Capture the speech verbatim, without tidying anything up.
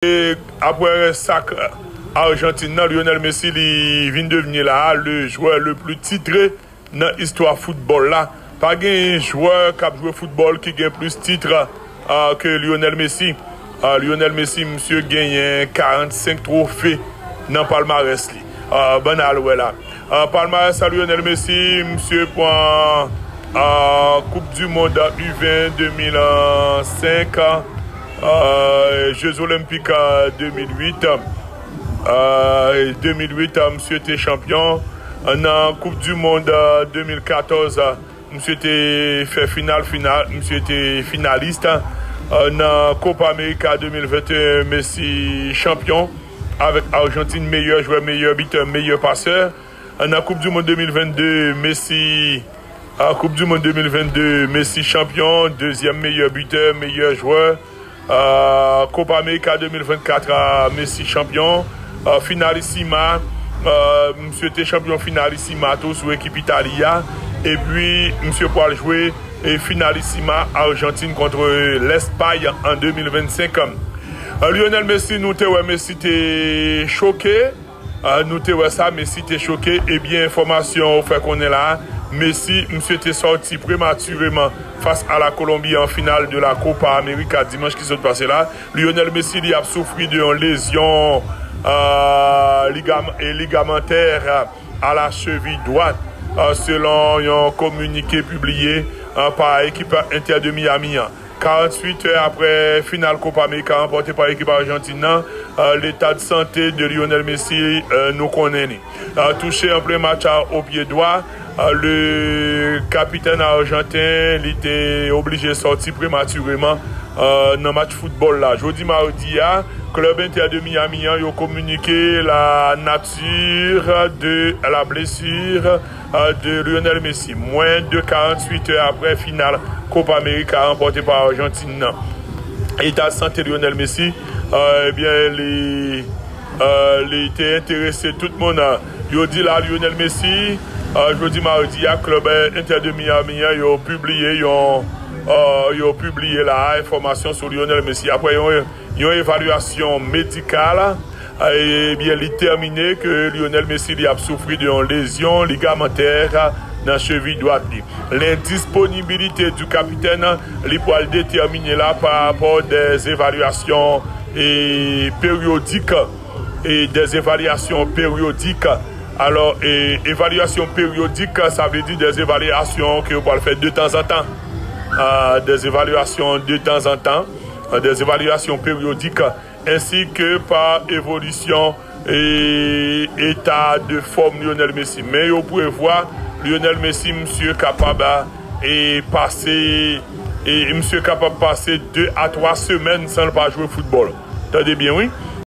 E apre sak Ajantin nan, Lionel Messi li vin devni la le jwè le pli titre nan istwa foutbòl la. Pa gen jwè k ap jwe foutbòl ki gen plis tit, ah, ke Lionel Messi. Ah, Lionel Messi, misye genyen karannsenk twofe nan palmarès li. Ah, bann al wè la. Ah, palmarès a Lionel Messi, misye pran, ah, Coupe du Monde U vingt deux mille cinq, ah, Jeux Olympiques, ah, deux mille huit. Ah, deux mille huit, ah, misye te chanpyon. Nan Coupe du Monde, ah, deux mille quatorze, ah, misye te fè final, final, misye te finalis. Ah, nan Copa America deux mille vingt et un, Messi chanpyon avèk Ajantin, meyè jwè, meyè bitè, meyè pasè. Nan Coupe du Monde deux mille vingt-deux, Messi, ah, Coupe du Monde deux mille vingt-deux, Messi chanpyon, dezyèm meyè bitè, meyè jwè. Ah, Copa America deux mille vingt-quatre, ah, Messi chanpyon. Ah, Finalissima, ah, misye te chanpyon Finalissima tou sou ekip Itali a. Epi, misye pral jwe e Finalissima Ajantin kont Lespay an deux mille vingt-cinq. Ah, Lionel Messi, nou te wè Messi te choke. Ah, nou te wè sa, Messi te choke. Ebyen, enfòmasyon ou fè konnen la, Messi, misye te sòti prematireman fas a la Kolonbi an final de la Copa America dimanch ki sot pase la. Lionel Messi, li ap soufri de yon lezyon, ah, ligam-, e ligamantè, ah, a la cheviy dwat, ah, selon yon kominike pibliye, ah, pa ekip Inter de Miami an. Karanntuit è apre final Copa America ranpòte pa ekip Ajantin nan, ah, leta de sante de Lionel Messi, ah, nou konnen li. Ah, touche an plen match a o pye dwa, ah, le kapitèn ajanten, li te oblije sòti prematireman, ah, nan match foutbòl la. Jodi mawdi a, klèb Inter de Miami an, yo kominike la nature de la blessure, ah, de Lionel Messi. Mwens de karanntuit è apre final Copa America ranpòte pa Ajantin nan, eta sante Lionel Messi, ah, ebyen, li, ah, li te enterese tout moun, ah. Yo di la Lionel Messi, ah, jodi mawdi a, klèb, eh, Inter de Miami an, yo pibliye yon, ah, yo pibliye la enfòmasyon sou Lionel Messi. Apre yon, yon evalyasyon medikal, ah, ebyen, li tèmine ke Lionel Messi, li ap soufri de yon lezyon ligamantè nan cheviy dwat li. Lendisponibilite du kapitèn, li pral detèmine la pa rapò des évaluations, eh, périodik, eh, des évaluations périodiques. Alò, eh, evalyasyon peryodik, sa vle di des évaluations ke yo pral fè de tanzantan. Ah, des évaluations de temps en temps, ah, des évaluations périodiques, ensi ke pa evolisyon e eta de fòm Lionel Messi. Men yo prevwa Lionel Messi, misye kapab, e pase, e misye kapab pase de a twa semèn san l pa jwe foutbòl. Tande byen, wi.